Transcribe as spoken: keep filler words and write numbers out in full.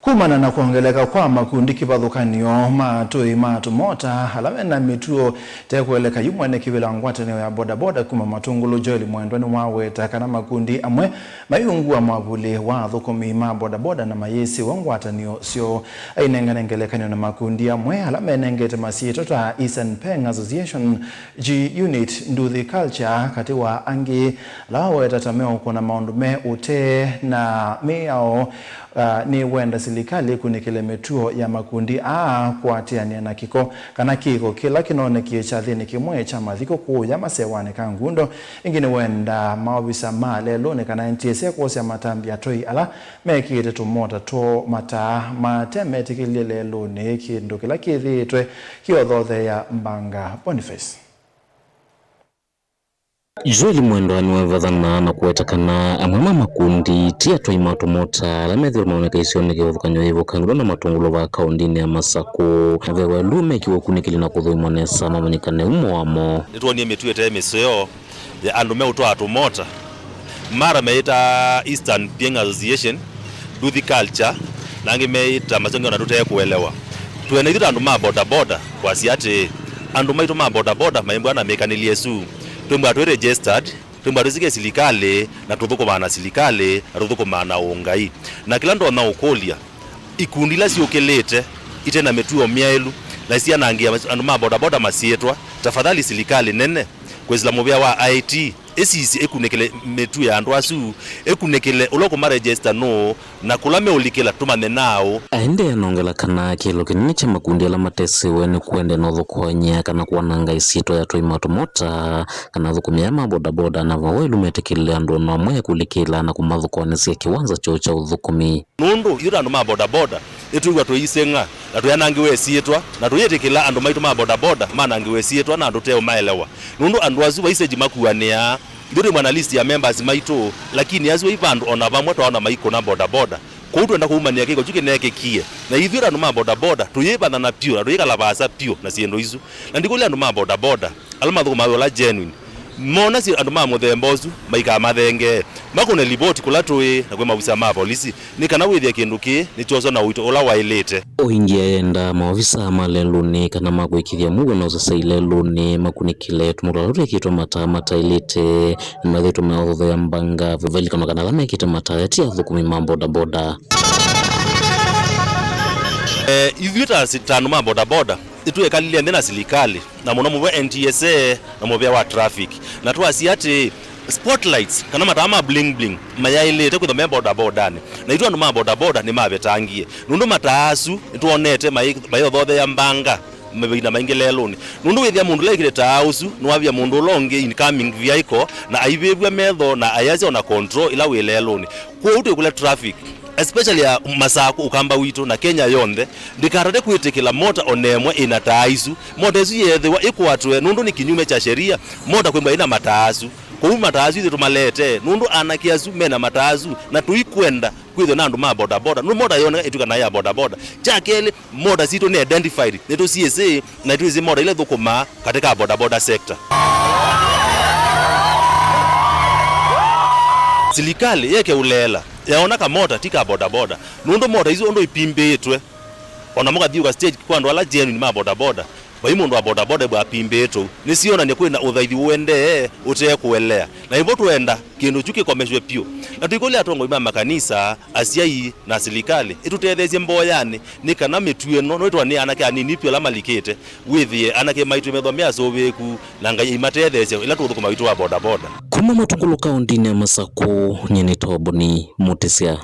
Kumana na kwongeleka kwa makundi kĩvathũkany'o ma atũi ma tũmota ala mena mĩtuo te kũeleka, yu mwene kĩvĩla wa ngwatanĩo ya bodaboda kuma Matũngũlũ, Joel Mwendwa, nĩwaweta kana makundi amwe mayĩunguwa mwavuli wa athũkũmi ma bodaboda na mayĩsĩwa ngwatanĩo syoo. Ainengane ngelekany'o na makundi amwe ala menengete masyĩtwa ta Eastern Peng Association, G Unit, Nduthi Culture, katĩ wa angĩ, ala waweta ta meũkũna maũndũ me ũtee na mĩao. Ah, nĩwenda silikalĩ ĩkunĩkĩle mĩtuo ya makundi aa kũatĩanĩa na kĩko kana kĩko kĩla kĩnonekie kyathĩnĩ kĩmwe kya mathiko kũũya masewanĩ ka Ngundo. Ĩngĩ nĩwenda maovisa ma lelũnĩ kana N T S A kwosya matambya atũi ala mekĩĩte tũmota twoo mataa mate metĩkĩlye lelũnĩ, kĩndũ kĩla kĩthĩĩtwe kĩothotheea mbanga. Boniface. Joel Mwendwa nĩwevathana na kũweta kana amwe ma makundi ti atwai ma tũmota ala methĩwa maoneka isionĩ kĩvathũkany'o yĩvo Kangũlũ na Matũngũlũ va kaũndĩnĩ ya Masakũ. Ve welu mekiwa ũkunĩkĩli na kũthũimwa nesa mamanyĩkane umo wamo. Nĩtwonie mĩtuo ĩte mĩseo ya andũ meũtwaa tũmota, mara meĩta Eastern Pieng Association, Nduthi Culture, na angĩ meĩta masengeo na tũte kũelewa. Twĩenda ithyĩ ta andũ ma bodaboda kwasya atĩĩ, andũ maitũ ma bodaboda maimbwa na mĩkanĩlye ĩsu. Twĩmbwa twĩ registered, twĩmbwa twĩsĩkĩe silikalĩ, na tũthũkũmaa na silikalĩ, na tũthũkũmaa na ũngai. Na kĩla ndonya ũkũlya, ikundi ila syũkĩlĩte ite na mĩtuo myaĩlu na syanangĩa andũ ma bodaboda masyĩtwa, tafadhali silikalĩ nene kwĩsĩla mũvĩa wa I T ĩsisye ĩkunĩkĩle mĩtuo ya andũ asu, ĩkunĩkĩle ũla ũkũmarejesta nũũ, na kũla meũlikĩla tũmanye naaũ. Aendeea nongela kana kĩĩlo kĩnene kya makundi ala matesĩwe nĩ kũendeea na ũthũkũany'a kana kwananga ĩsyĩtwa ya atwai ma tũmota kana athũkũmi aya ma bodaboda, na vau ĩlu metĩkĩlile andũ ona amwe kũlikĩla na kũmathũkũanĩsya kĩwanza kyoo kya ũthũkũmi. Nũndũ ithyĩ ta andũ ma bodaboda, nĩtwĩw'a tũiseng'a na tũyanangĩwe ĩsyĩtwa, na tũyĩtĩkĩla andũ maitũ ma bodaboda manangĩwe ĩsyĩtwa na andũ tũteũmaelewa. Nũndũ andũ asu vai stage makuanĩaa, ithyĩ twĩ mwana list ya members maitũ, lakini asu vai vandũ ona vamwe twaona maikũna bodaboda. Kwoou twenda kũumanĩa kĩko kyu kĩneekĩkie, na ithyĩ ta andũ ma bodaboda tũyĩvathana pyũ na tũyĩkala vaasa pyũ na syĩndũ isu. Na ndikũlya andũ ma bodaboda ala mathũkũmaa wĩa ũla genuine, mona syĩ andũ ma mũthemba ũsu, maikamathengee, makũne livoti kũla tũĩ na kwĩ maovisa ma volisi, nĩ kana wĩthĩe kĩndũ kĩĩ nĩkyoswa na ũito ũla waĩlĩte. O ĩngĩ aenda maovisa ma lelũnĩ kana ma kũĩkĩĩthya mũuo na ũsesei lelũnĩ makunĩkĩle tũmũtala tũtwĩkĩtwe mataa mataĩlĩte, nĩmethĩĩtwe meũthothea mbanga. Vailikana kana ala mekĩte mataa aya ti athũkũmi ma bodaboda. Eh, ithyĩ ta si-, ta andũ ma bodaboda, nĩtwekalile nthĩ na silikalĩ, na mũno mũvea N T S A na mũvea wa traffic, na twasya atĩĩ, spotlights kana mataa ma bling bling mayaĩlĩte kwĩthwa me bodabodanĩ, na itũ andũ ma bodaboda nĩmavetangie, nũndũ mataa asu nĩtwonete mai-, maĩothothea mbanga mavinda maingĩ lelũnĩ. Nũndũ wĩthĩa mũndũ ũla wĩkĩte taa ũsu nĩwavia mũndũ ũla ũngĩ incoming vehicle, na aivĩvw'a metho na ayasya ona control ĩla wĩ lelũnĩ. Kwoou twĩkũlya traffic, especially ya Masakũ, Ũkamba witũ na Kenya yonthe, ndĩkatate kwĩtĩkĩla mota o na ĩmwe ĩna taa isu. Mota ĩsu yeethĩwa ĩkwatwe nũndũ nĩ kĩnyume kya sheria mota kwĩmbwa ĩna mataa asu. Kwoou mataa asu ithyĩ tũmalete nũndũ anake asu mena mataa asu, na tũikwenda kwĩthwe na andũ ma bodaboda nũndũ mota yoneka ĩtw'ĩka naĩ ya bodaboda. Kya kelĩ, mota sitũ nĩ identified, nĩtũsyĩsĩ na nĩtwĩsĩ mota ila ithũkũmaa katika bodaboda sector. Silikalĩ yeke ũleela, yaona kamota ti ka bodaboda, nũndũ mota isu ũndũ ipimbĩĩtwe, ona mũkathiũka stage kwa andũ ala genuine ma bodaboda, vai mũndũ wa bodaboda ĩbwa apimbĩĩtwe. Nĩsyonany'a kwĩ na ũthaithi ũendee ũte kũelea, na nĩvo twenda kĩndũ kyu kĩkomesw'e pyũ. Na tũikũlya atongoi ma makanisa, asyai, na silikalĩ ĩtũtetheesye mboyanĩ, nĩ kana mĩtuo ĩno no ĩtwa nĩ anake anini vyũ ala malikĩte. Wĩthĩe anake maitũ methwa me asũvĩĩku, na Ngai aimatetheesya ĩla tũũthũkũma witũ wa bodaboda. Kuma Matũngũlũ kaũndĩnĩ ya Masakũ, nyie nĩ Toboni Mũtĩsya.